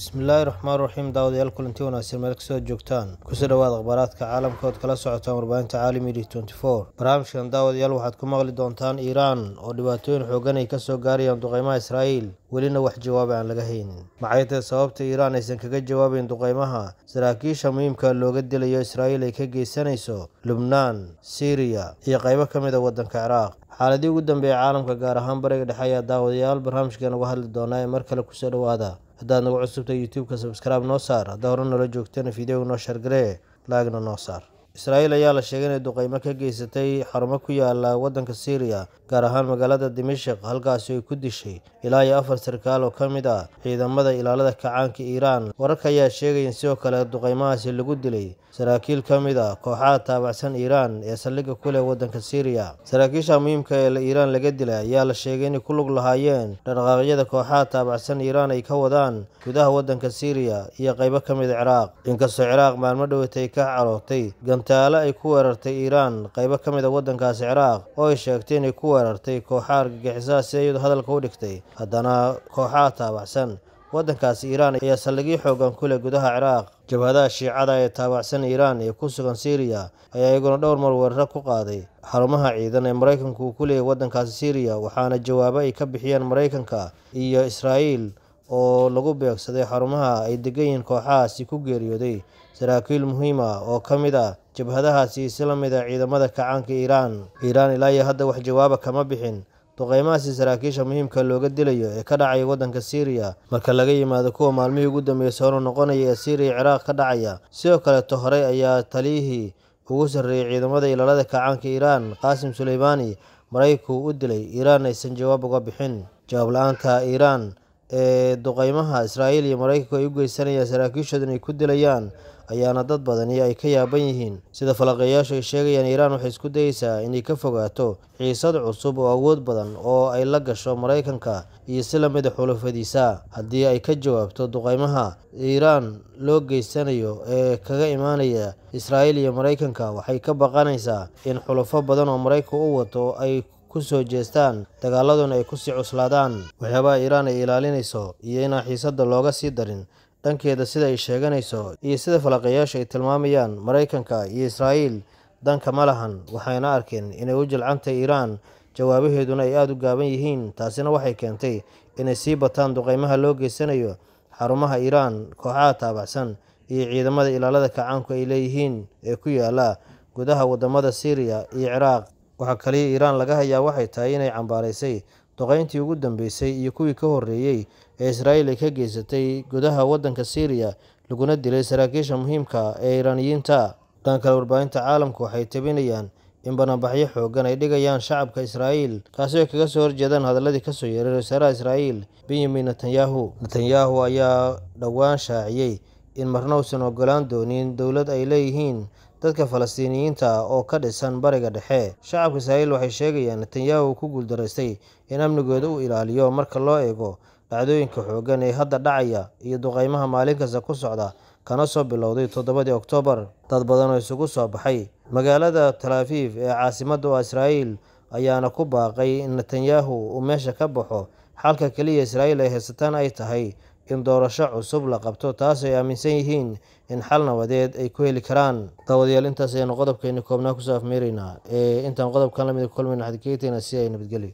Bismillaahi raxmaani raxiim. Daawadayaal, kulanti wanaagsan meel kasoo joogtaan. Kusoo dhawaada akhbaaraadka caalamka ood kala socotaan warbaahinta Caalami 24. Barnaamijkan, daawadayaal, waxaad ku maqli doontaan Iiraan oo dhibaatooyin xoogan ay kasoo gaarayaan duqeymaha Israa'iil, welina wax jawaab aan laga haynin. Maxay tahay sababta Iiraan aysan kaga jawaabayn duqeymaha saraakiisha muhiimka looga dilayo Israa'iil ay ka geysanayso Lubnaan, Siiriya iyo qaybo ka mid a waddanka Ciraaq? Xaaladii ugu dambeeyay caalamka, gaar ahaan Bariga Dhexe, ayaa daawadayaal barnaamijkan uga hadli doonaa ee mar kale kusoo dhawaada. Haddaad nagu cusubtay YouTube-ka, subscribe noo saar. Haddaa hore noola joogtana, videoga noo share garee, like-na noo saar. Israa'iil ayaa la sheegay inay duqeymo ka geysatay xarumo ku yaala waddanka Siiriya, gaar ahaan magaalada Dimashq, halkaasi ay ku dishay ilaa iyo 4 sarkaal oo ka mid ah ciidamada ilaalada kacaanka Iiraan. Wararka ayaa sheegaya in sidoo kale duqeymahaasi lagu dilay saraakiil ka mid ah kooxaha taabacsan Iiraan ee saldhigga ku leh waddanka Siiriya. Saraakiisha muhiimka ee Iiraan laga dilay ayaa la sheegay inay ku lug lahaayeen dhaqdhaqaaqyada kooxaha taabacsan Iiraan ay ka wadaan gudaha waddanka Siiriya iyo qaybo ka mid a Ciraaq. Inkastoo Ciraaq maalmo dhowatay ka carootay gantaalo ay ku weerartay Iiraan qaybo ka mid a waddankaasi Ciraaq, oo ay sheegtay inay ku weerartay kooxaha argagixisaha sida iyadu hadalka u dhigtay, haddana kooxaha taabacsan waddankaasi Iiraan ayaa saldhigyo xoogan ku leh gudaha Ciraaq. Jabhadaha Shiicada ee taabacsan Iiraan ee ku sugan Siiriya ayaa iyaguna dhowr mar weeraro ku qaaday xarumaha ciidan ee Maraykanku uu ku leeyahay waddankaasi Siiriya, waxaana jawaabo ay ka bixiyeen Maraykanka iyo Israa'iil oo lagu beegsaday xarumaha ay degan yihiin kooxahaasi ku geeriyooday saraakiil muhiim ah oo ka mid ah jabhadahaasi si la mid ah ciidamada kacaanka Iiraan. Iiraan ilaa iyo hadda wax jawaaba kama bixin duqeymahaasi saraakiisha muhiimka looga dilayo ee ka dhacaya waddanka Siiriya, marka laga yimaado kuwa maalmihii ugu dambeeyay soo noqonaya ee Siiriya, Ciraaq ka dhacaya. Sidoo kaleeto, horey ayaa taliyihii ugu sarreeyay ciidamada ilaalada kacaanka Iiraan, Qaasim Suleymaani, Maraykanku u dilay, Iiraan aysan jawaab uga bixin. Jawaab la-aanta Iiraan ee duqeymaha Israa'iil iyo Maraykanku ay u geysanayaan saraakiishoodan ay ku dilayaan ayaana dad badani ay ka yaaban yihiin. Sida falaqeeyaashu ay sheegayaan, Iiraan waxay isku dayeysaa inay ka fogaato xiisad cusub oo awood badan oo ay la gasho Maraykanka iyo si lamid a xulafadiisa. Haddii ay ka jawaabto duqeymaha Iiraan loo geysanayo ee kaga imaanaya Israa'iil iyo Maraykanka, waxay ka baqanaysaa in xulafo badan oo Maraykanku u wato ay kusoo jeestaan, dagaaladuna ay kusii cuslaadaan. Waxyaabaha Iiraan ay ilaalinayso iyo inaan xiisadda looga sii darin dhankeeda sida ay sheeganayso iyo sida falaqeeyaashu ay tilmaamayaan, Maraykanka iyo Israa'iil danka ma lahan, waxayna arkeen inay u jilcantay Iiraan, jawaabaheeduna ay aada u gaaban yihiin. Taasina waxay keentay inay sii bataan duqeymaha loo geysanayo xarumaha Iiraan, kooxaha taabacsan iyo ciidamada ilaalada kacaanku ay leeyihiin ee ku yaala gudaha wadamada Siiriya iyo Ciraaq. Waxaa kaliya Iiraan laga hayaa waxay tahay inay cambaaraysay duqeyntii ugu dambeysay iyo kuwii ka horreeyey ee Israa'iil ay ka geysatay gudaha waddanka Siiriya, laguna dilay saraakiisha muhiimka ee Iiraaniyiinta. Dhan kale, warbaahinta caalamku waxay tabinayaan in banaanbaxyo xoogan ay dhigayaan shacabka Israa'iil, kaasi ay kaga soo horjeedaan hadaladii kasoo yeeray wasaaraha Israa'iil Benyamin Netanyahu. Netanyahu ayaa dhowaan shaaciyey in marna uusan ogolaan doonin dowlad ay leeyihiin dadka Falastiiniyiinta oo ka dhisan Bariga Dhexe. Shacabka Israa'iil waxay sheegayaan Netanyahu uu ku guuldaraystay in amnigooda uu ilaaliyo marka loo eego dhacdooyinka xooggan ee hadda dhacaya iyo duqeymaha maalin kasta ku socda kana soo bilowday 7-dii Oktoobar. Dad badan oo isugu soo baxay magaalada Tel Aviv ee caasimadda oo Israa'iil ayaana ku baaqay in Netanyahu uu meesha ka baxo, xalka keliya Israa'iil ay haysataan ay tahay in doorasho cusub la qabto, taas ay aaminsan yihiin in xal nabadeed ay ku heli karaan. Daawadayaal, intaas ayaynu qodobkeeni koobnaa kusoo afmeeraynaa ee intaan qodobkan lamid kulmayna, xadkeetayna si ay nabadgelyo.